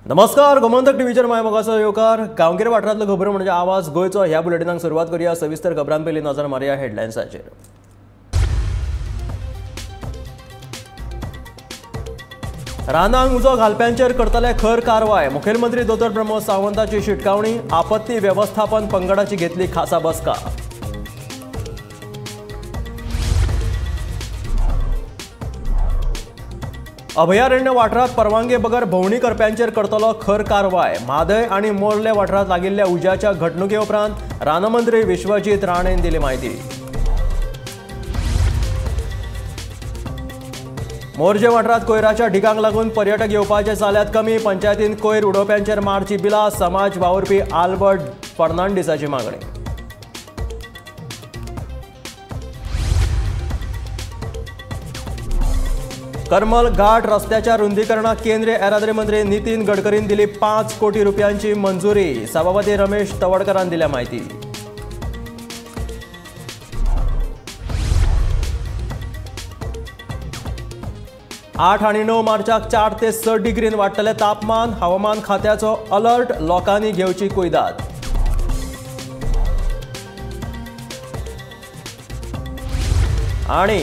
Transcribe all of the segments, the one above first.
नमस्कार, गोमंतक टीव्हीचेर माय मोगाचो येवकार. गांवगिऱ्या वाठारांतलो खबरो म्हणजे आवाज गोंयचो. ह्या बुलेटिनाक सुरवात करूया. सविस्तर खबरां पयलीं नजर मारया हेडलायन्साचेर. रानांक उजो घालप्यांचेर करतले खर कारवाय. मुखेलमंत्री दोतोर प्रमोद सावंताची शिटकावणी. आपत्ती वेवस्थापन पंगडाची घेतली खासा बसका. अभयारण्य वाठारांत परवानगे बगर भोंवडी करप्यांचेर करतलो खर कारवाय. म्हादय आनी मोर्ले वाठारांत लागिल्ल्या उज्याच्या घडणुके उपरांत रानमंत्री विश्वजीत राणेन दिली म्हायती. मोरजे वाठारांत कोयराच्या ढिगांक लागून पर्यटक येवपाचे जाल्यात कमी. पंचायतीन कोयर उडोवप्यांचेर मारची बिलां. समाज वावुरपी आल्बर्ट फर्नांडीसाची मागणी. करमल घाट रस्त्याच्या रुंदीकरणाक केंद्रीय येरादारी मंत्री नितीन गडकरीन दिली 5 कोटी रुपयांची मंजुरी. सभापती रमेश तवडकरान दिल्या म्हायती. आठ आनी 9 मार्चाक 4 ते 6 डिग्रीन वाडटलें तापमान. हवामान खात्याचो अलर्ट. लोकांनी घेवची कुयदाद. आणि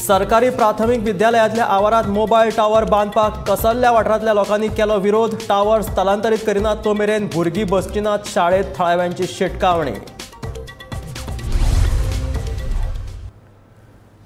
सरकारी प्राथमिक विद्यालयातल्या आवारात मोबायल टावर बांदपाक कसल्ल्या वाठारांतल्या लोकांनी केलो विरोध. टावर स्थलांतरीत करिनात तो मेरेन भुरगीं बसची नात शाळेत. थळाव्यांची शिटकावणी.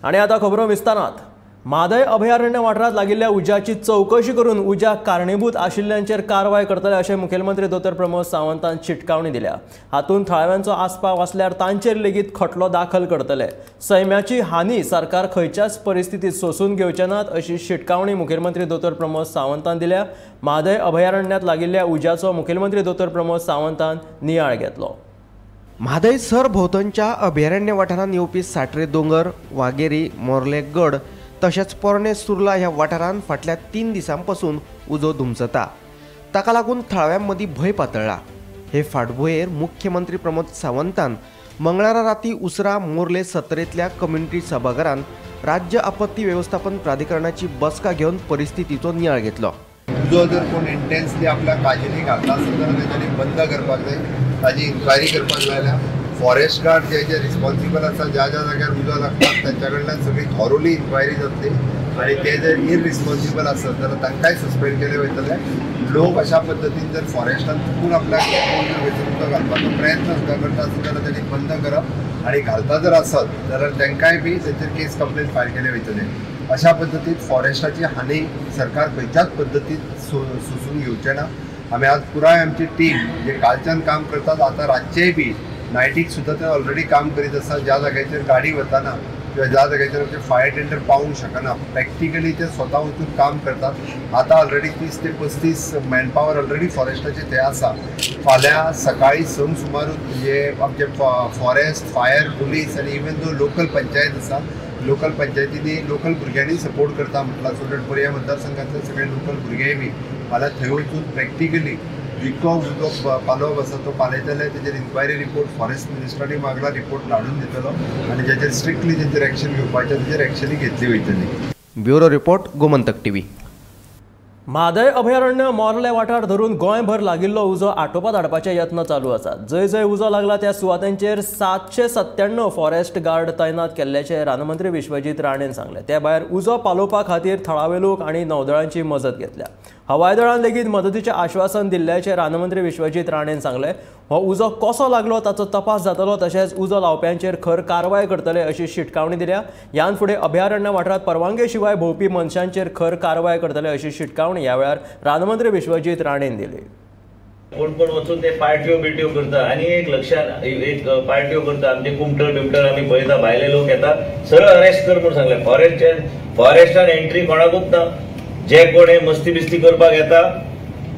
आनी आतां खबरो विस्तारांत. म्हादय अभयारण्य वाठारांत लागिल्ल्या उज्याची चवकशी करून उज्याक कारणीभूत आशिल्ल्यांचेर कारवाय करतले अशें मुखेलमंत्री दोतोर प्रमोद सावंतान शिटकावणी दिल्या. हातूंत थळाव्यांचो आस्पाव आसल्यार तांचेर लेगीत खटलो दाखल करतले. सैमाची हानी सरकार खंयच्याच परिस्थितीत सोसून घेवचे नात अशी शिटकावणी मुखेलमंत्री दोतोर प्रमोद सावंतान दिल्या. म्हादय अभयारण्यांत लागिल्ल्या उज्याचो मुखेलमंत्री दोतोर प्रमोद सावंतान नियाळ घेतलो. म्हादय सरभोंवतणच्या अभयारण्य वाठारांत येवपी साटरे दोंगर, वागेरी, मोर्ले गड तशेंच पोरणे सुर्ला ह्या वाठारांत फाटल्या 3 दिसां पसून उजो धुमसता. ताका लागून थळाव्यां मदीं भंय पातळ्ळा. हे फाटभुंयेर मुख्यमंत्री प्रमोद सावंतान मंगळारा राती उसरा मोर्ले सत्तरेंतल्या कम्युनिटी सभाघरांत राज्य आपत्ती वेवस्थापन प्राधिकरणाची बसका घेवन परिस्थितीचो नियाळ घेतलो. उजो जर कोण इंटेन्सली आपल्या काजीनी घातला आसत जाल्यार तेंच्यांनी बंद करपाक जाय, ताजी इन्क्वायरी करपाक जाय. जाल्यार फॉरेस्ट गार्ड जे जे रिस्पॉन्सिबल आसा, ज्या ज्या जाग्यार उजो लागतात तांच्या कडल्यान सगळी थॉरोली इन्क्वायरी जातली आनी ते जर इररिस्पॉन्सिबल आसत जाल्यार तांकांय सस्पेंड केले वयतले. लोक अशा पद्दतीन जर फॉरेस्टान चुकून आपल्याक वचून उदक घालपाचो प्रयत्न सुद्दां करता आसत जाल्यार तेणी बंद करप आनी घालता जर आसत जाल्यार तांकांय बी तेंचेर केस कंप्लेन फायल केले वयतले. अशा पद्दतीन फॉरेस्टाची हानी सरकार खंयच्याच पद्दतीन सोसून घेवचें ना. आमी आज पुराय आमची टीम जे कालच्यान काम करतात, आतां रातचेय बी नायटीक सुद्दां ते ऑलरेडी काम करीत आसा. ज्या जाग्याचेर गाडी वताना किंवा ज्या जाग्याचेर आमचे फायर टेंडर पावूंक शकना, प्रॅक्टिकली ते स्वता वचून काम करतात. आतां ऑलरेडी 30 ते 35 मॅनपावर ऑलरेडी फॉरेस्टाचे ते आसा. फाल्यां सकाळी 6 सुमारूच म्हणजे आमचे फॉरेस्ट, फायर, पुलीस आनी इवन दो लोकल पंचायत आसा, लोकल पंचायतींनी लोकल भुरग्यांनी सपोर्ट करता म्हटलां. सो पर्या मतदारसंघातले सगळे लोकल भुरगेय बी फाल्यां थंय वचून प्रॅक्टिकली जितको उजो पालोवप आसा तो पालयतले. तेजेर इन्क्वायरी रिपोर्ट फॉरेस्ट मिनिस्टरांनी मागला, रिपोर्ट धाडून दितलो आनी जेचेर स्ट्रिक्टली तेंचेर एक्शन घेवपाचें तेजेर एक्शनूय घेतली वयतली. Bureau report, Gomantak TV. Mhadei अभयारण्य मोर्ले वाठार धरून गोंयभर लागिल्लो उजो आटोवपाक हाडपाचे यत्न चालू आसात. जंय जंय उजो लागला त्या सुवातांचेर 797 फॉरेस्ट गार्ड तैनात केल्ल्याचें रानमंत्री विश्वजीत राणेन सांगलें. ते भायर उजो पालोवपा खातीर थळावे लोक आनी नौदळांची मजत घेतल्या. हवाई दळान लेगीत मदतीचें आश्वासन दिल्ल्याचें रानमंत्री विश्वजीत राणेन सांगलें. हो उजो कसो लागलो ताचो तपास जातलो, तशेंच उजो लावप्यांचेर खर कारवाय करतले अशी शिटकावणी दिल्या. ह्यान फुडें अभयारण्य वाठारांत परवानगे शिवाय भोंवपी मनशांचेर खर कारवाय करतले अशी शिटकावणी ह्या वेळार रानमंत्री विश्वजीत राणेन दिली. कोण कोण वचून ते पार्ट्यो बिट्यो करता आनी एक लक्षात एक पार्ट्यो करता. आमचे कुमटर बिमटर आमी पळयता, भायले लोक येता, सरळ अरेस्ट कर म्हूण सांगलें. फॉरेस्टान एंट्री कोणाकूच ना. जे कोण हे मस्ती बिस्ती करपाक येता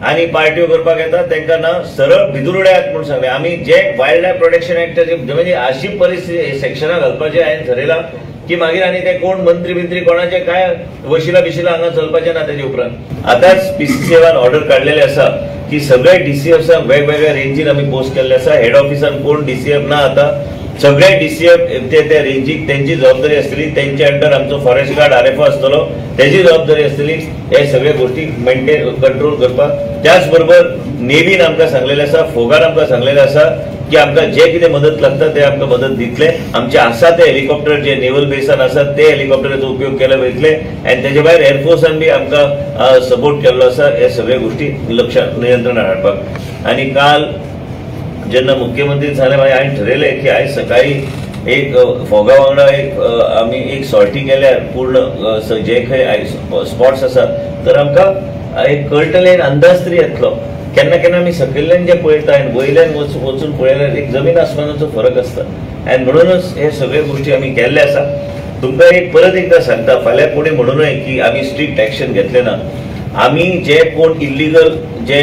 आनी पार्ट्यो करपाक येता तांकां ना सरळ भितर उडयात म्हूण सांगलें. आमी जे वायल्ड लायफ प्रोटेक्शन एक्टाचे म्हणजे अशी परिस्थिती सेक्शनां घालपाचें हांवें थरयलां की मागीर आनी ते कोण मंत्री बिंत्री कोणाचे काय वशिला बिशिला हांगा चलपाचें ना. तेजे उपरांत आतांच पीसीसीएफान ऑर्डर काडलेले आसा की सगळे डीसीएफसांक वेगवेगळ्या रेंजीन आमी पोस्ट केल्ले आसा. हेड ऑफिसान कोण डीसीएफ ना आतां, सगळे डीसीएफ ते त्या रेंजीक तेंची जबाबदारी आसतली, तेंच्या अंडर आमचो फॉरेस्ट गार्ड आरएफओ आसतलो, तेजी जबाबदारी आसतली हे सगळे गोष्टी मेंटेन कंट्रोल करपाक. त्याच बरोबर नेव्हीन आमकां सांगलेलें आसा, फोगान आमकां सांगलेलें आसा की आमकां जे कितें मदत लागता ते आमकां मदत दितले. आमचे आसा ते हेलिकॉप्टर जे नेव्हल बेसान आसा ते हेलिकॉप्टराचो उपयोग केले वयतले आनी तेजे भायर एअरफोर्सान बी आमकां सपोर्ट केल्लो आसा हे सगळे गोष्टी लक्षात नियंत्रणात हाडपाक. आनी काल जेन्ना मुख्यमंत्री जाले मागीर हांवें ठरयलें की आयज सकाळी एक फोगा वांगडा एक आमी एक सॉर्टी केल्यार पूर्ण जे खंय स्पॉट्स आसा तर आमकां एक कळटलें, अंदाज तरी येतलो. केन्ना केन्ना आमी सकयल्ल्यान जे पळयता आनी वयल्यान वचून पळयल्यार एक जमीन आसमानाचो फरक आसता आनी म्हणूनच हे सगळे गोष्टी आमी केल्ले आसा. तुमकां एक परत एकदां सांगता, फाल्यां कोणी म्हणू नये की आमी स्ट्रिक्ट एक्शन घेतले ना. आमी जे कोण इल्लिगल जे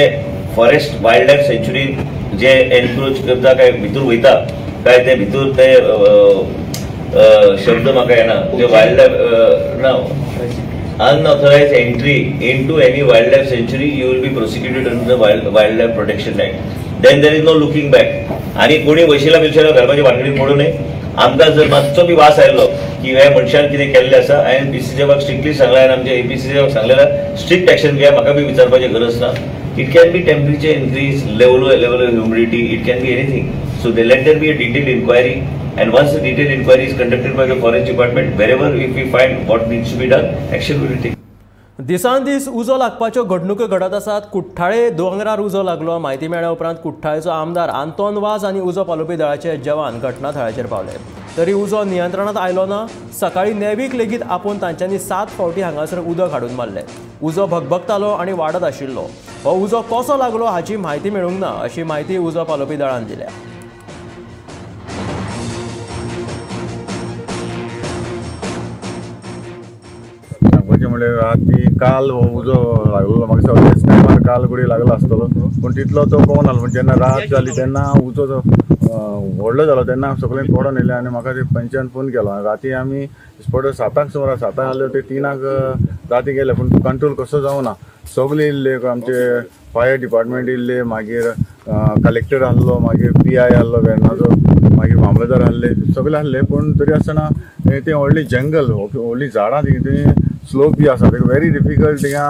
फॉरेस्ट वायल्ड लायफ सँच्युरीन जे एनक्रोच करता काय भितर वयता काय ते भितर ते शब्द म्हाका येना, जे वायल्ड लायफ ना, unauthorized entry into any wildlife sanctuary, you will be prosecuted under the Wildlife Protection Act. Then there is no looking back. आणि कोणी वशिला बिवशिला घालपाची वाटणी पडू नये. आमकां जर मातसो बी वास आयलो की ह्या मनशान कितें केल्लें आसा, हांवें पीसीसीएफाक स्ट्रिक्टली सांगलां आनी आमच्या एपीसीसीएफाक सांगलें स्ट्रिक्ट एक्शन घेया, म्हाका बी विचारपाची गरज ना. It can be temperature increase, level of humidity, it can be anything. So they let there be a detailed inquiry. And once the detailed inquiry is conducted by the forest department, wherever if we find what needs to be done, action will be taken. दिसान दीस उजो लागपाच्यो घडणुको घडत आसात. कुठ्ठाळे दोंगरार उजो लागलो. म्हायती मेळ्ळ्या उपरांत कुठ्ठाळेचो आमदार आंतोन वाज आनी उजो पालोवपी दळाचे जवान घटनाथळाचेर पावले. तरी उजो नियंत्रणांत आयलो ना. सकाळी नेव्हीक लेगीत आपोवन तांच्यांनी 7 फावटी हांगासर उदक हाडून मारलें. उजो भगभगतालो आनी वाडत आशिल्लो. हो उजो कसो लागलो हाची म्हायती मेळूंक ना अशी म्हायती उजो पालोवपी दळान दिल्या. म्हणल्यार राती काल हो उजो लागलो, म्हाका सगळेच टायमार काल गुडी लागलो आसतलो, पूण तितलो तो कोण आसलो. पूण जेन्ना रात जाली तेन्ना उजो जो व्हडलो जालो तेन्ना सगळें कोडोन येयलें आनी म्हाका ते पंचान फोन केलो. राती आमी स्पॉट 7 सुमार 7 आसले ते 3 राती गेले, पूण कंट्रोल कसो जावना. सगळे येयल्ले, आमचे फायर डिपार्टमेंट येयल्ले, मागीर कलेक्टर आहलो, मागीर पी I आहलो वेर्णाचो, मागीर मामलेदार आहले, सगळे आहले. पूण तरी आसतना तें व्हडलें जंगल, व्हडलीं झाडां ती स्लोप बी आसा, तेका व्हेरी डिफिकल्ट थिंगा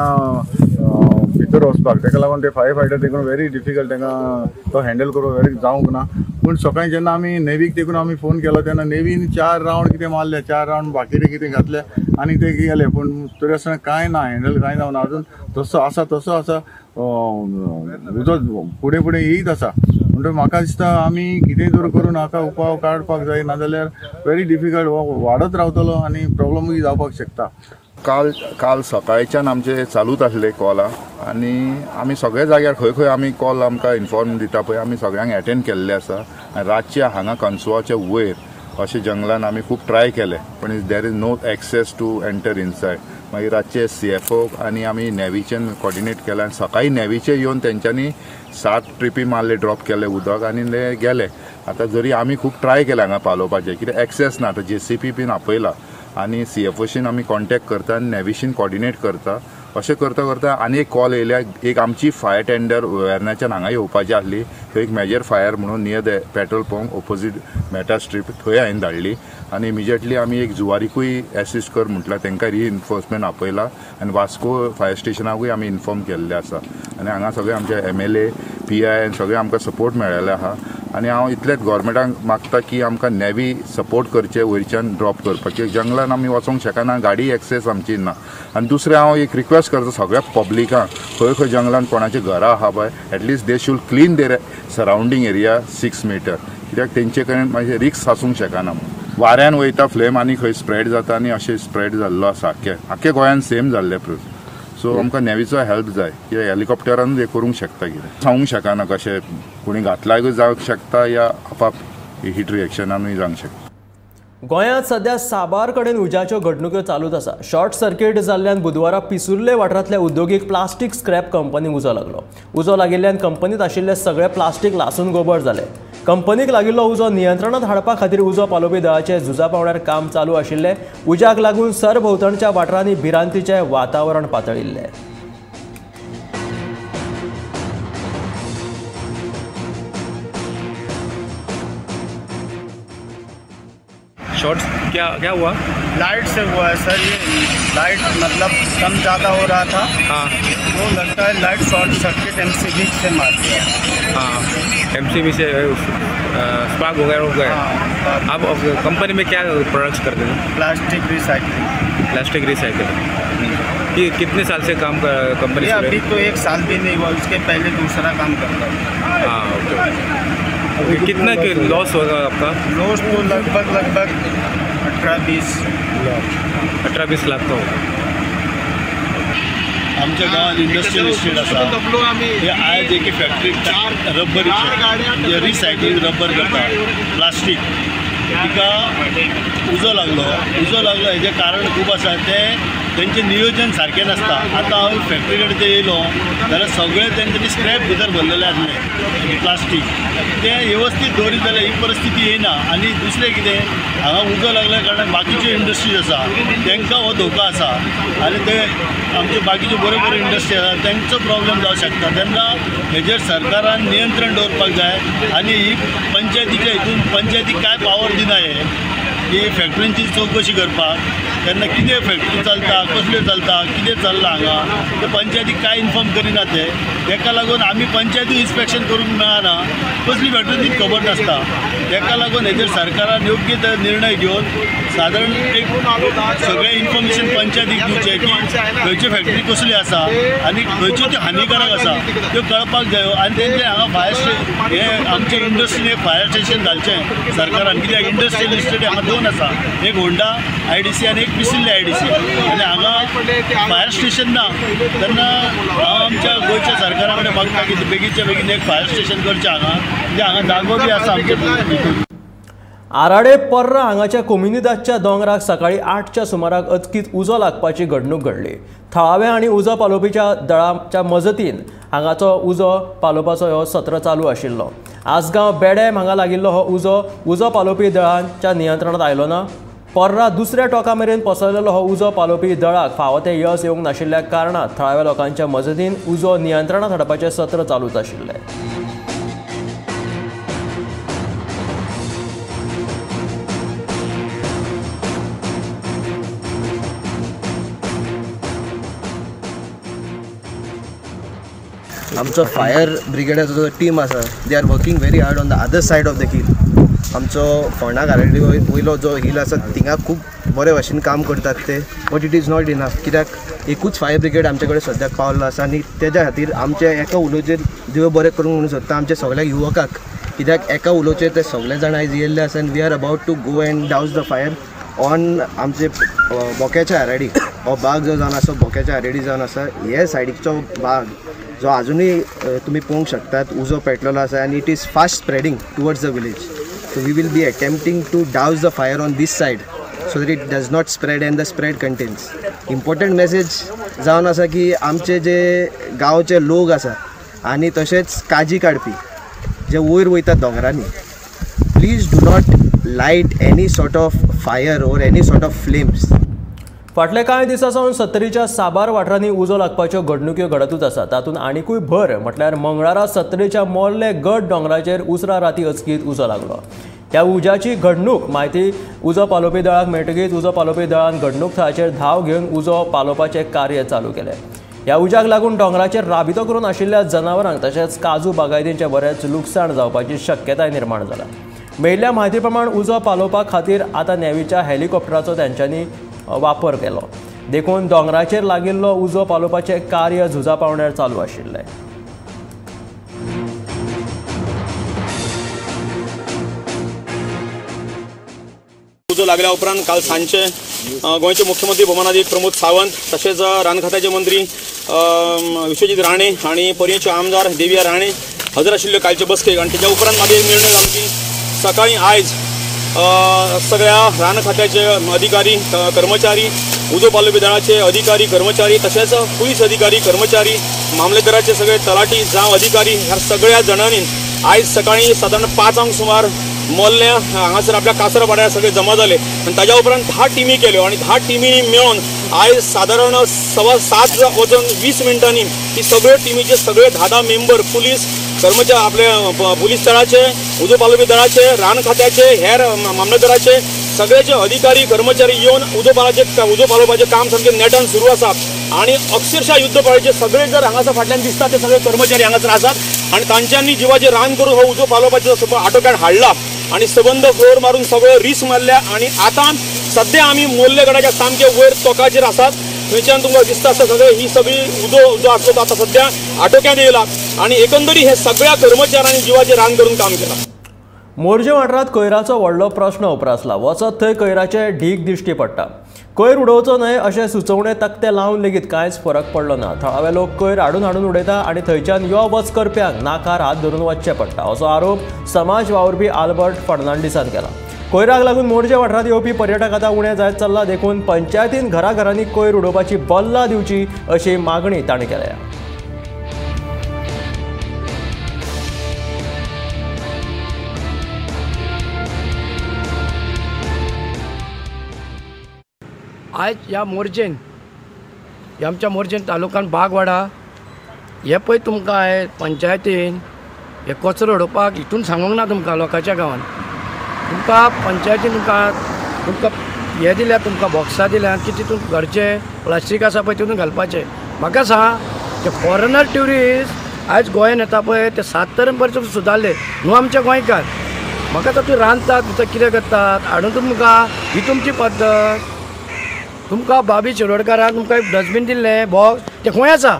भितर वचपाक. तेका लागून ते फायर फायटर देखून व्हेरी डिफिकल्ट तेंकां तो हँडल करूंक व्हेरी जावंक ना. पूण सकाळीं जेन्ना आमी नेव्हीक देखून आमी फोन केलो तेन्ना नेव्हीन 4 रावंड कितें मारले, 4 रावंड बाकीचे कितें घातले आनी ते गेले. पूण तरी आसतना कांय ना, हँडल कांय जावना. अजून तसो आसा तसो आसा, उजो फुडें फुडें येयत आसा. म्हणटकीर म्हाका दिसता आमी कितेंय तर करून हाका उपाय काडपाक जाय, नाजाल्यार व्हेरी डिफिकल्ट वाडत रावतलो आनी प्रॉब्लमूय जावपाक शकता. काल काल सकाळच्यान आमचे चालूच आसले कॉलां आनी आमी सगळे जाग्यार खंय खंय आमी कॉल आमकां इन्फॉर्म दिता पळय आमी सगळ्यांक एटेंड केल्ले आसा. आनी रातचे हांगा कन्सुवाच्या वयर अशें जंगलान आमी खूब ट्राय केले, पण there is no access to enter inside. मागीर रातचे सीएफओ आनी आमी नेव्हीच्यान कॉर्डिनेट केलें आनी सकाळीं नेव्हीचे येवन तेंच्यांनी 7 ट्रिपी मारले, ड्रॉप केले उदक आनी ते गेले. आतां जरी आमी खूब ट्राय केले हांगा पालोवपाचें, कित्याक एक्सेस ना. आतां जेसीपी बीन आपयला आनी सीएफओशीन आमी कॉन्टेक्ट करता आनी नेव्हीशीन कॉर्डिनेट करता. अशें करता करता आनी एक कॉल येयल्या, एक आमची फायर टेंडर वेर्नाच्यान हांगा येवपाची आसली, थंय एक मेजर फायर म्हणून near the petrol pump opposite Meta strip थंय हांवें धाडली आनी इमिजिएटली आमी एक जुवारीकूय एसिस्ट कर म्हटल्यार तांकां रिइन्फोर्समेंट आपयला आनी वास्को फायर स्टेशनाकूय आमी इन्फॉर्म केल्लें आसा. आनी हांगा सगळे आमचे MLA PI आनी सगळे आमकां सपोर्ट मेळ्ळेले आहा. आनी हांव इतलेंच गोवोरमेंटाक मागता की आमकां नेव्ही सपोर्ट करचें वयरच्यान ड्रॉप करपाचें. जंगलान आमी वचोंक शकना, गाडी एक्सेस आमची ना. आनी दुसरें हांव एक रिक्वेस्ट करता सगळ्या पब्लिकांक, खंय खंय जंगलान कोणाचीं घरां आहा पळय, at least they should clean their surrounding area 6 metre, कित्याक तेंचे कडेन मातशें रिक्स आसूंक शकना. वाऱ्यान वयता फ्लेम आनी खंय स्प्रेड जाता आनी अशें स्प्रेड जाल्लो आसा आख्खे आख्खे गोंयान सेम जाल्लें प्रोस. सो आमकां नेव्हीचो हेल्प जाय, कित्याक हेलिकॉप्टरानूच हें करूंक शकता. कितें सांगूंक शकना कशें कोणी घातल्याकूय जावंक शकता या आपाप हीट रिएक्शनानूय जावंक शकता. गोंयांत सध्या साबार कडेन उज्याच्यो घडणुक्यो चालूच आसा. शॉर्ट सर्किट जाल्ल्यान बुधवारा पिसुर्ले वाठारांतल्या उद्योगीक प्लास्टीक स्क्रॅप कंपनीक उजो लागलो. उजो लागिल्ल्यान कंपनीत आशिल्ले सगळे प्लास्टीक लासून गोबर जाले. कंपनीक लागिल्लो उजो नियंत्रणांत हाडपा खातीर उजो पालोवपी दळाचे झुजा पांवड्यार काम चालू आशिल्लें. उज्याक लागून सरभोंवतणच्या वाठारांनी भिरांतीचें वातावरण पातळिल्लें. शॉर्ट क्या क्या हुआ? लाइट से हुआ है सर, ये लाइट मतलब कम ज़्यादा हो रहा था। हाँ, वो लगता है लाइट शॉर्ट सर्किट एमसीबी से मार दिया। हाँ, एमसीबी से स्पार्क हो गया, हो गया। आप कंपनी में क्या प्रोडक्ट्स करते थे? Plastic recycling. Plastic recycle. कि कितने साल से काम कर कंपनी? अभी तो 1 साल भी नहीं हुआ, उसके पहले दूसरा काम करता था। हाँ, ओके। कितना लॉस होगा आपका? लॉस तो लगभग लगभग 18-20 लाख का होगा। आमच्या गांवांत इंडस्ट्रियल इस्टेट आसा, हे आयज एके फॅक्टरी रब्बरीचे रिसायकलींग रब्बर करता प्लास्टीक, तिका उजो लागलो. उजो लागलो हेजें कारण खूब आसा, तें तेंचें नियोजन सारकें नासता. आतां हांव फॅक्टरी कडेन ते येयलो जाल्यार सगळें तेंच्यांनी स्क्रॅप भितर भरलेलें आसलें प्लास्टीक, तें वेवस्थीत दवरीत जाल्यार ही परिस्थिती येयना. आनी दुसरें कितें, हांगा उजो लागल्या कारणान बाकीच्यो इंडस्ट्रीज आसा तांकां हो धोको आसा, आनी ते आमच्यो बाकीच्यो बऱ्यो बऱ्यो इंडस्ट्री आसा तांचो प्रॉब्लम जावंक शकता. तेन्ना हेजेर सरकारान नियंत्रण दवरपाक जाय आनी ही पंचायतीच्या हितून पंचायतीक कांय पावर दिना हे की फॅक्टरींची चवकशी करपाक. तेन्ना कितें फॅक्टरी चलता, कसल्यो चलता, कितें चल्लां हांगा ते पंचायतीक कांय इन्फॉर्म करिना. ते ताका लागून आमी पंचायती इन्स्पेक्शन करूंक मेळना, कसली फॅक्टरी ती खबर नासता. ताका लागून हेजेर सरकारान योग्य ते निर्णय घेवन सादारण एक सगळें इन्फॉर्मेशन पंचायतीक दिवचें की खंयच्यो फॅक्टरी कसली आसा आनी खंयच्यो त्यो हानिकारक आसा त्यो कळपाक जायो. आनी तेंचे हांगा फायर स्टेशन हे आमचे इंडस्ट्रीन एक फायर स्टेशन घालचें सरकारान, कित्याक इंडस्ट्रियल इस्टेट हांगा 2 आसा, एक होंडा आयडीसी आनी एक पिसिल्ले आयडीसी, आनी हांगा फायर स्टेशन ना. तेन्ना हांव आमच्या गोंयच्या सरकारा कडेन मागता की बेगीनच्या बेगीन एक फायर स्टेशन करचें हांगा, कित्याक हांगा जागो बी आसा आमच्या भितर. आराडे पर्रा हांगाच्या कोमिनिदादच्या दोंगराक सकाळी 8च्या सुमाराक अचकीत उजो लागपाची घडणूक घडली. थळाव्या आनी उजो पालोवपीच्या दळाच्या मजतीन हांगाचो उजो पालोवपाचो हो सत्र चालू आशिल्लो. आसगांव बेडेम हांगा लागिल्लो हो उजो उजो पालोवपी दळांच्या नियंत्रणांत आयलो ना. पर्रा दुसऱ्या टोका मेरेन पसरलेलो हो उजो पालोवपी दळाक फावो तें यश येवंक नाशिल्ल्या कारणान थळाव्या लोकांच्या मजतीन उजो नियंत्रणांत हाडपाचें सत्र चालूच आशिल्लें. आमचो फायर ब्रिगेडाचो जो टीम आसा, they are working very hard on the other side of the hill. आमचो फोंडा गाराडी वयलो जो हिल आसा थिंगा खूब बरे भाशेन काम करतात ते, but it is not enough. कित्याक एकूच फायर ब्रिगेड आमचे कडेन सद्याक पावल्लो आसा आनी तेज्या खातीर आमचे एका उलोचेर देव बरें करूंक म्हणून सोदता आमच्या सगळ्या युवकाक, कित्याक एका उलोचेर ते सगळे जाण आयज येयल्ले आसा आनी we are about to go and douse the fire on आमचे बोक्याच्या आराडी. हो बाग जो जावन आसा बोक्याच्या आराडी जावन आसा, हे सायडीचो भाग जो आजुनूय तुमी पळोवंक शकतात उजो पेटलेलो आसा आनी it is fast spreading towards the village. So we will be attempting to douse the fire on this side so that it does not spread and the spread contains. Important message जावन आसा की आमचे जे गांवचे लोक आसा आनी तशेंच काजी काडपी जे वयर वयतात दोंगरांनी, please do not light any sort of fire or any sort of flames. फाटले कांय दिसां सावन सत्तरीच्या साबार वाठारांनी उजो लागपाच्यो घडणुक्यो घडतूच आसात. तातूंत आनिकूय भर म्हटल्यार मंगळारा सत्तरीच्या मोर्ले गड दोंगराचेर उसरा राती अचकीत उजो लागलो. ह्या उज्याची घडणूक म्हायती उजो पालोवपी दळाक मेळटकीच उजो पालोवपी दळान घडणूक थळाचेर धांव घेवन उजो पालोवपाचें कार्य चालू केलें. ह्या उज्याक लागून दोंगराचेर राबितो करून आशिल्ल्या जनावरांक तशेंच काजू बागायतींचें बरेंच लुकसाण जावपाची शक्यताय निर्माण जाला. मेळिल्ल्या म्हायती प्रमाण उजो पालोवपा खातीर आतां नेव्हीच्या हेलिकॉप्टराचो तेंच्यांनी वापर केलो, देखून दोंगराचेर लागिल्लो उजो पालोवपाचें कार्य झुजा पावण्यार चालू आशिल्लें. उजो लागल्या उपरांत काल सांजचे गोंयचे मुख्यमंत्री भोवमानादीक प्रमोद सावंत तशेंच रान खात्याचे मंत्री विश्वजीत राणे आनी पर्येचे आमदार देविया राणे हजर आशिल्ले कालचे बसकेक. आनी तेच्या उपरांत मागीर निर्णय जालो की सकाळी आयज सगळ्या रान खात्याचे अधिकारी कर्मचारी, उजो पालोवपी दळाचे अधिकारी कर्मचारी तशेंच पुलीस अधिकारी कर्मचारी, मामलेदाराचे सगळे तलाठी जावं अधिकारी ह्या सगळ्या जाणांनी आयज सकाळी सादारण 5 सुमार मोल्ल्या हांगासर आपल्या कासरवाड्यार सगळे जमा जाले आनी ताज्या उपरांत 10 टिमी केल्यो आनी 10 टिमींनी मेळून आयज सादारण 7:15 वचून 20 मिनटांनी ही सगळ्यो टिमीचे सगळे 10 मेंबर पुलीस कर्मचारी आपले पुलीस दळाचे, उजो पालोवपी दळाचे, रान खात्याचे, हेर मामलेदाराचे सगळे जे अधिकारी कर्मचारी येवन उजो पालोवपाचें काम सामकें नेटान सुरू आसा आनी अक्षरशः युद्ध पाळीचे सगळे जर हांगासर फाटल्यान दिसता ते सगळे कर्मचारी हांगासर आसात आनी तांच्यांनी जिवाचें रान करून हो उजो पालोवपाचो आटोक्यात हाडला आनी सबंद फ्लोर मारून सगळो रीस मारल्या आनी आतां सद्या आमी मोर्ले गडाच्या सामके वयर तोकाचेर आसात. थंयच्यान तुमकां दिसता आसता सगळे ही सगळी उजो जो आसलो तो आतां सद्या आटोक्यात येयला आनी एकंदरी हे सगळ्या कर्मचाऱ्यांनी जिवाचें रान करून काम केलां. मोरजे वाठारांत कोयराचो व्हडलो प्रश्न उप्रासला. वचत थंय कोयराचे ढीग दिश्टी पडटा. कोयर उडोवचो न्हय अशें सुचोवणे तकटे लावन लेगीत कांयच फरक पडलो ना. थळावे लोक कोयर हाडून हाडून उडयता आनी थंयच्यान यो वच करप्यांक नाकार हात धरून वचचें पडटा असो आरोप समाज वावुरपी आल्बर्ट फर्नांडीसान केला. कोयराक लागून मोरजे वाठारांत येवपी पर्यटक आतां उणें जायत चल्ला, देखून पंचायतीन घराघरांनी कोयर उडोवपाची बल्लां दिवची अशी मागणी तांणी केल्या. आयज ह्या मोरजेन, ह्या आमच्या मोरजेन तालुक्यान बागवाडा हे पळय तुमकां आयज पंचायतीन हे कचरो उडोवपाक हितून सांगूंक ना तुमकां लोकांच्या गांवान तुमकां पंचायतीन तुमकां हे दिल्या, तुमकां बॉक्सां दिल्या की तितून घरचे प्लास्टीक आसा पळय तितून घालपाचें. म्हाका सांग, ते फॉरेनर ट्युरिस्ट आयज गोंयान येता पळय ते 7 तरेन परत सुदारले न्हू आमच्या गोंयकार. म्हाका तर तूं रांदतात भितर कितें करतात हाडून तुमकां ही तुमची पद्दत. तुमकां बाबी शिरोडकारान तुमकां एक डस्टबीन दिल्लें बॉक्स तें खंय आसा?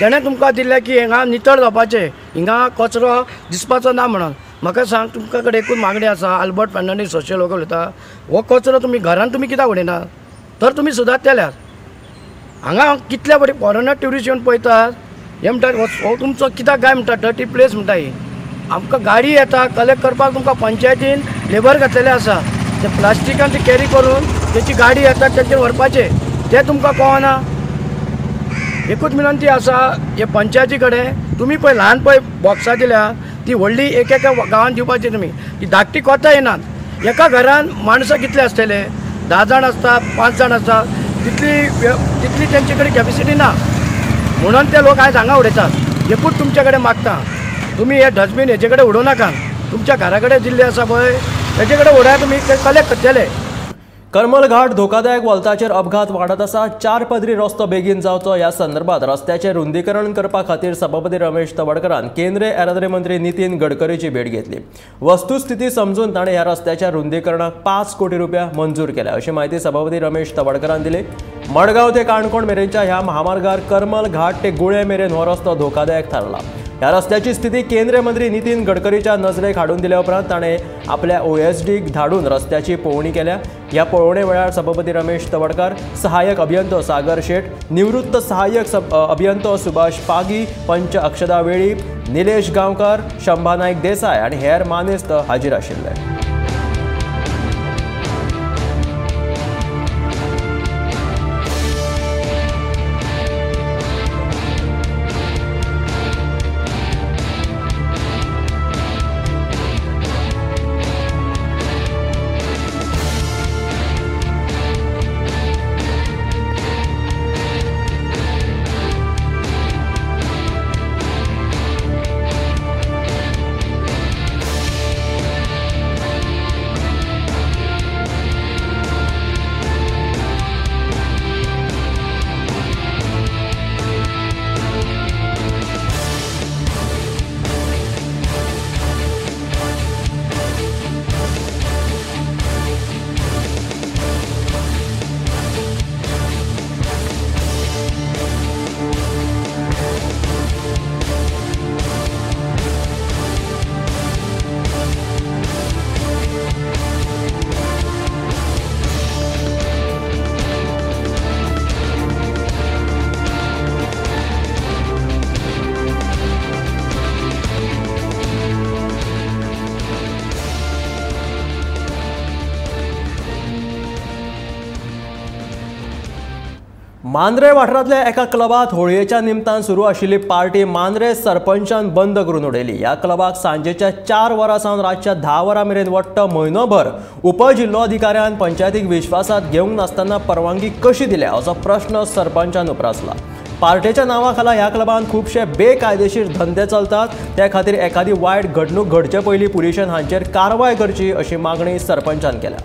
तेणें तुमकां दिल्लें की हिंगा नितळ जावपाचें, हिंगा कचरो दिसपाचो ना म्हणून. म्हाका सांग, तुमकां कडेन एकूच मागणी आसा, आल्बर्ट फर्नांडीस सोशल वर्कर उलयता, हो कचरो तुमी घरान तुमी कित्याक उडयना तर तुमी सुदारतल्यात. हांगा कितल्या फावटी फॉरेनर ट्युरिस्ट येवन पळयतात, हे म्हणटात हो तुमचो कित्याक काय म्हणटा डर्टी प्लेस म्हणटा ही. आमकां गाडी येता कलेक्ट करपाक, तुमकां पंचायतीन लेबर घातलेले आसा, ते प्लास्टिकान ते कॅरी करून तेची गाडी येता तेंचेर व्हरपाचें, तें तुमकां कळना. एकूच विनंती आसा हे पंचायती कडेन, तुमी पळय ल्हान पळय बॉक्सां दिल्या ती व्हडली एक एका गांवान दिवपाची तुमी, ती धाकटी कोता येनात. एका घरान माणसां कितले आसतले, 10 जाण आसता, 5 जाण आसता, तितली तेंचे कडेन कॅपेसिटी ना म्हणून ते लोक आयज हांगा उडयतात. एकूच तुमचे कडेन मागता, तुमी हे डस्टबीन हेजे कडेन उडोवं नाका, तुमच्या घरा कडेन दिल्ले आसा पळय तेजे कडेन उडया तुमी, ते कलेक्ट करतले. करमल घाट धोकादायक वल्ताचेर अपघात वाडत आसा. 4 पदरी रस्तो बेगीन जावचो ह्या संदर्भात रस्त्याचें रुंदीकरण करपा खातीर सभापती रमेश तवडकरान केंद्रीय येरादारी मंत्री नितीन गडकरीची भेट घेतली. वस्तुस्थिती समजून ताणें ह्या रस्त्याच्या रुंदीकरणाक 5 कोटी रुपया मंजूर केल्या अशी म्हायती सभापती रमेश तवडकरान दिली. मडगांव ते काणकोण मेरेनच्या ह्या महामार्गार करमल घाट ते गुळे मेरेन हो रस्तो धोकादायक थारला. ह्या रस्त्याची स्थिती केंद्रीय मंत्री नितीन गडकरीच्या नजरेक हाडून दिल्या उपरांत ताणें आपल्या OSDक धाडून रस्त्याची पळोवणी केल्या. ह्या पळोवणे वेळार सभापती रमेश तवडकर, सहाय्यक अभियंतो सागर शेठ, निवृत्त सहाय्यक अभियंतो सुभाष पागी, पंच अक्षदा वेळीप, निलेश गांवकर, शंभा नायक देसाय आनी हेर मानेस्त हाजीर आशिल्ले. मांद्रे वाठारांतल्या एका क्लबात होळयेच्या निमतान सुरू आशिल्ली पार्टी मांद्रे सरपंचान बंद करून उडयली. ह्या क्लबाक सांजेच्या 4 वरां सावन रातच्या 10 वरां मेरेन वट्ट म्हयनोभर उपजिल्लोधिकाऱ्यान पंचायतीक विश्वासात घेवंक नासतना परवानगी कशी दिल्या असो प्रश्न सरपंचान उप्रासला. पार्टेच्या नांवा खाला ह्या क्लबान खुबशे बेकायदेशीर धंदे चलतात, त्या खातीर एखादी वायट घडणूक घडचे पयलीं पुलिशेन हांचेर कारवाय करची अशी मागणी सरपंचान केल्या.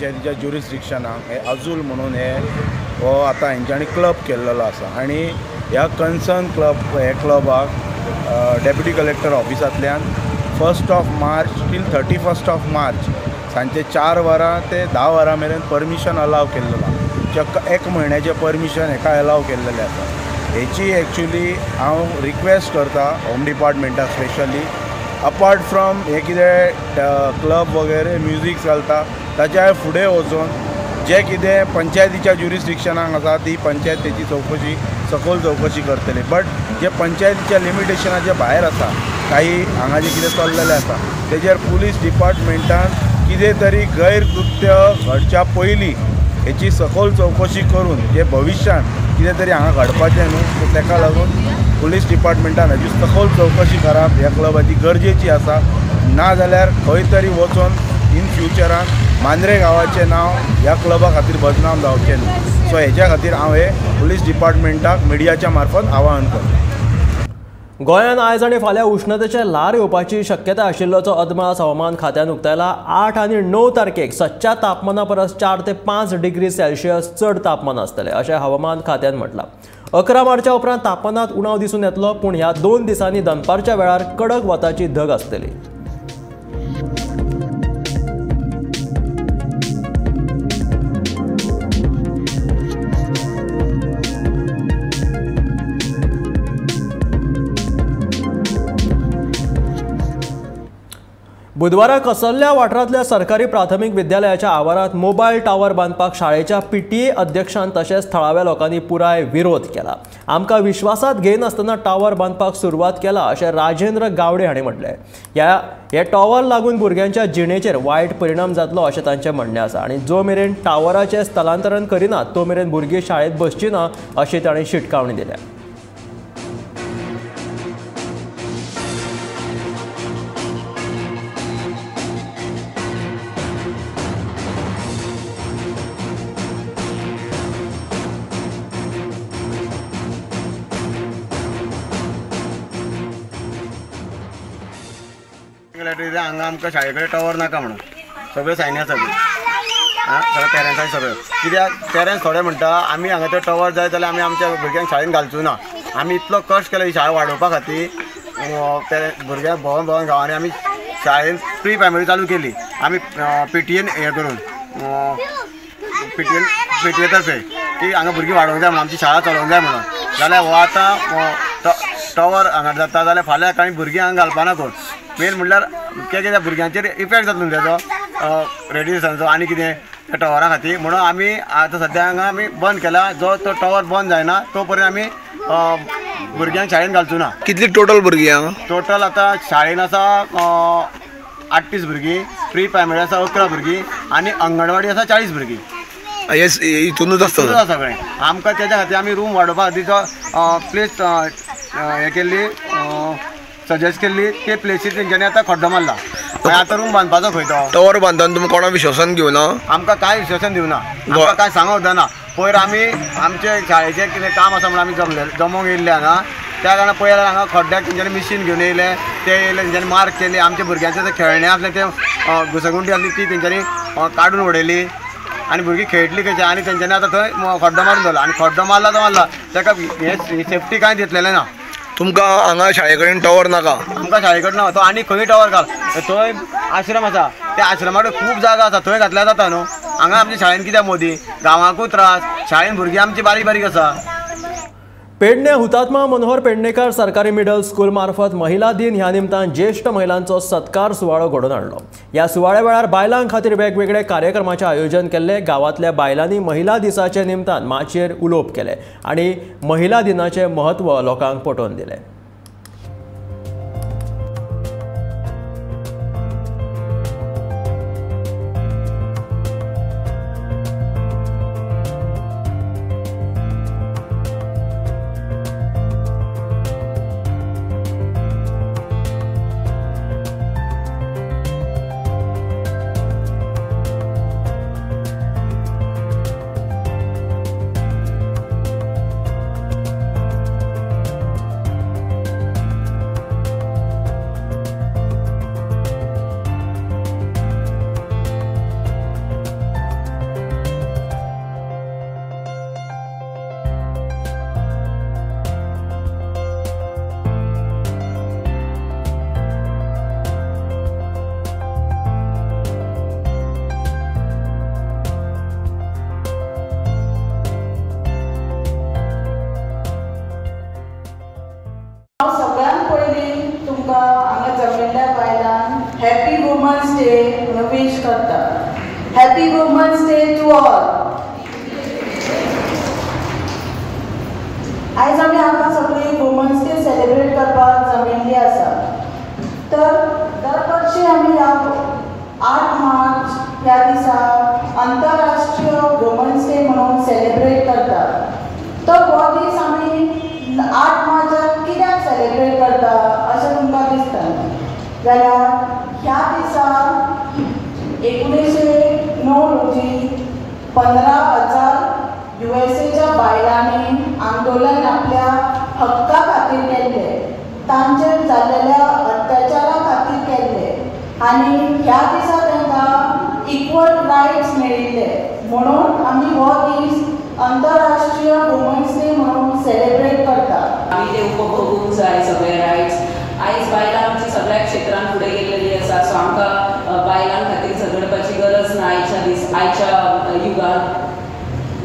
पंचायतीच्या ज्युरिस्डिक्शनाक हे अजूल म्हणून हे हो आतां हेंच्यांनी क्लब केल्लो आसा आनी ह्या कन्सर्न क्लब हे क्लबाक डेप्युटी कलेक्टर ऑफिसांतल्यान 1 मार्च टील 31 मार्च सांजचे 4 वरां ते 10 वरां मेरेन परमिशन अलाव केल्लें आसा. चक्क 1 म्हयन्याचें परमिशन हेका अलाव केल्लेलें आसा. हेची एक्चुली हांव रिक्वेस्ट करता होम डिपार्टमेंटाक स्पेशली, अपार्ट फ्रॉम हे कितें क्लब वगैरे म्युजीक चलता ताच्या फुडें वचून जे कितें पंचायतीच्या ज्युरिस्डिक्शनाक आसा ती पंचायत तेची चवकशी सखोल चवकशी करतली. बट जे पंचायतीच्या लिमिटेशनाच्या भायर आसा काही हांगा जे कितें चल्लेलें आसा तेजेर पुलीस डिपार्टमेंटान कितें तरी गैरकृत्य घडच्या पयलीं हेची सखोल चवकशी करून जे भविश्यांत कितें तरी हांगा घडपाचें न्हू सो तेका लागून पुलीस डिपार्टमेंटान हेची सखोल चवकशी करप ह्या क्लबाची गरजेची आसा. ना जाल्यार खंय तरी वचून इन फ्युचरान मांद्रे गांवाचें नांव ह्या क्लबा खातीर बदनाम जावचें न्हू. सो हेच्या खातीर हांव हे पुलीस डिपार्टमेंटाक मिडियाच्या मार्फत आवाहन करता. गोंयांत आयज आनी फाल्यां उश्णतेचें ल्हार येवपाची शक्यता आशिल्ल्याचो अदमास हवामान खात्यान उक्तायला. 8 आनी 9 तारखेक सदच्या तापमाना परस 4 ते 5 डिग्री सेल्सियस चड तापमान आसतलें अशें हवामान खात्यान म्हटलां. 11 मार्चा उपरांत तापमानांत उणाव दिसून येतलो, पूण ह्या 2 दिसांनी दनपारच्या वेळार कडक वताची धग आसतली. बुधवारा कसल्ल्या वाठारांतल्या सरकारी प्राथमीक विद्यालयाच्या आवारांत मोबायल टावर बांदपाक शाळेच्या पीटीए अध्यक्षान तशेंच थळाव्या लोकांनी पुराय विरोध केला. आमकां विश्वासांत घेयनासतना टावर बांदपाक सुरवात केला अशें राजेंद्र गावडे हांणी म्हटलें. ह्या टॉवर लागून भुरग्यांच्या जिणेचेर वायट परिणाम जातलो अशें तांचें म्हणणें आसा आनी जो मेरेन टावराचें स्थलांतरण करिना तो मेरेन भुरगीं शाळेंत बसची ना अशी तांणी शिटकावणी दिल्या. हांगा आमकां शाळे कडेन टॉवर नाका म्हणून सगळे सायनी आसा सगळे पेरंट्सांक सगळे कित्याक पेरंट्स थोडे म्हणटा आमी हांगा ते टॉवर जाय जाल्यार आमी आमच्या भुरग्यांक शाळेन घालचो ना. आमी इतलो कश्ट केलो ही शाळा वाडोवपा खातीर भुरग्यांक भोंवन भोंवन गांवांनी आमी शाळेन प्री प्रायमरी चालू केली आमी पीटीएन हें करून पीटीए तर्फे की हांगा भुरगीं वाडोवंक जाय म्हणून आमची शाळा चलोवंक जाय म्हणून. जाल्यार हो आतां टॉवर हांगा जाता जाल्यार फाल्यां कांय भुरगीं हांगा घालपा ना कोण. मेन म्हणल्यार कितें भुरग्यांचेर इफेक्ट जातलो तेजो रेडिएशनाचो आनी कितें त्या टॉवरा खातीर म्हणून आमी आतां सद्या हांगा आमी बंद केला. जो तो टॉवर बंद जायना तो पर्यंत आमी भुरग्यांक शाळेन घालचो ना. कितली टोटल भुरगीं आहा? टोटल आतां शाळेन आसा 38 भुरगीं, प्री प्रायमरी आसा 11 भुरगीं आनी अंगणवाडी आसा 40 भुरगीं. हितूनच आसता सगळें. आमकां तेज्या खातीर आमी रूम वाडोवपा खातीर जो प्लेस हें केल्ली सजेस्ट केल्ली ते प्लेसीर तेंच्यांनी आतां खड्डो मारला. आतां रूम बांदपाचो खंय तो टॉवर बांदतना तुमी कोणा विश्वासान घेवना? आमकां कांय विश्वासान दिवना, आमकां कांय सांगूंक ना. पयर आमी आमचे शाळेचें कितें काम आसा म्हणून आमी जमले जमोवंक येयल्ले हांगा, त्या कारणान पयर हांगा खड्ड्याक तेंच्यांनी मिशीन घेवन येयले, ते येयले तेंच्यांनी मार्क केली. आमच्या भुरग्यांचे ते खेळणें आसलें ते घुसगुंडी आसली ती तेंच्यांनी काडून उडयली आनी भुरगीं खेळटली कशीं. आनी तेंच्यांनी आतां थंय खड्डो मारून दवरला आनी खड्डो मारला तो मारला ताका हें सेफ्टी कांय दितलेलें ना. तुमकां हांगा शाळे कडेन टॉवर नाका? आमकां शाळे कडेन ना, तो आनी खंय टॉवर घाल. थंय आश्रम आसा, त्या आश्रमा कडेन खूब जागा आसा, थंय घातल्यार जाता न्हू. हांगा आमच्या शाळेन कित्याक मोदी गांवांकूय त्रास, शाळेन भुरगीं आमची बारीक बारीक आसा. पेडणे हुतात्मा मनोहर पेडणेकर सरकारी मिडल स्कूल मार्फत महिला दिन ह्या निमतान ज्येष्ठ महिलांचो सत्कार सुवाळो घडोवन हाडलो. ह्या सुवाळ्या वेळार बायलां खातीर वेगवेगळे कार्यक्रमाचें आयोजन केल्लें. गांवांतल्या बायलांनी महिला दिसाचे निमतान माचयेर उलोवप केलें आनी महिला दिनाचें म्हत्व लोकांक पटोवन दिलें. आमी ह्या 8 मार्च ह्या दिसा आंतरराष्ट्रीय वुमन्स डे म्हणून सेलिब्रेट करतात. तर हो दीस आमी 8 मार्चाक कित्याक सेलिब्रेट करता अशें तुमकां दिसता जाल्यार ह्या दिसा 1909 रोजी 15,000 USAच्या बायलांनी आंदोलन आपल्या हक्का खातीर केल्लें, तांचेर जाल्लेल्या अत्याचारा खातीर केल्लें आनी ह्या दिसा तांकां इक्वल रायट्स मेळिल्ले म्हणून आमी हो दीस आंतरराष्ट्रीय वुमन्स डे म्हणून सेलिब्रेट करतात. आमी ते उपभोगूंक जाय सगळे रायट्स. आयज बायलां आमची सगळ्या क्षेत्रांत फुडें गेल्लेली आसा, सो आमकां बायलां खातीर झगडपाची गरज ना आयच्या युगांत.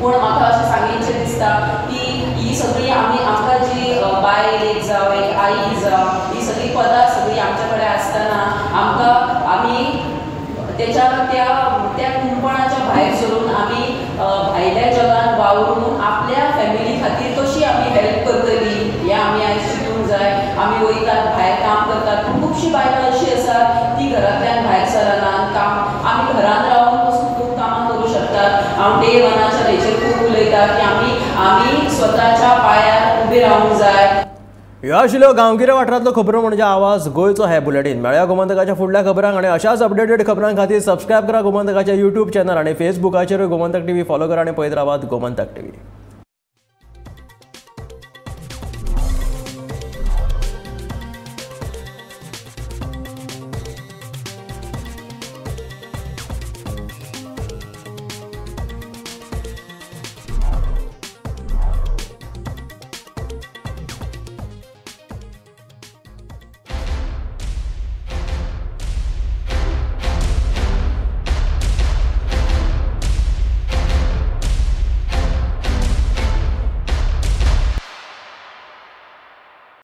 पूण म्हाका अशें सांगीनशें दिसता की ही सगळी आमी आमकां जी बायल एक जावं एक आई जावं ही सगळीं पदां सगळीं आमच्या कडेन आसतना आमकां आमी तेच्या त्या त्या कुंपणाच्या भायर सरून आमी भायल्या जगान वावरून आपल्या फॅमिली खातीर कशी आमी हेल्प करतली हें आमी आयज चिंतूंक जाय. आमी वयतात भायर काम करतात, पूण खुबशीं बायलां अशीं आसात ती घरांतल्यान भायर सरनात. काम आमी घरांत रावन पसून खूब कामां करूं शकतात. हांव डे वनाच्या हेचेर खूब उलयता की आमी आमी स्वताच्या पांयार उबे रावूंक जाय. ह्यो आशिल्ल्यो गांवगिऱ्या वाठारांतल्यो खबरो म्हणजे आवाज गोंयचो हे बुलेटीन. मेळया गोमंतकाच्या फुडल्या खबरांक आनी अशाच अपडेटेड खबरां खातीर सबस्क्रायब करा गोमंतकाच्या यूट्यूब चॅनल आनी फेसबुकाचेरूय गोमंतक टीव्ही फॉलो करा आनी पळयत रावात गोमंतक टीव्ही.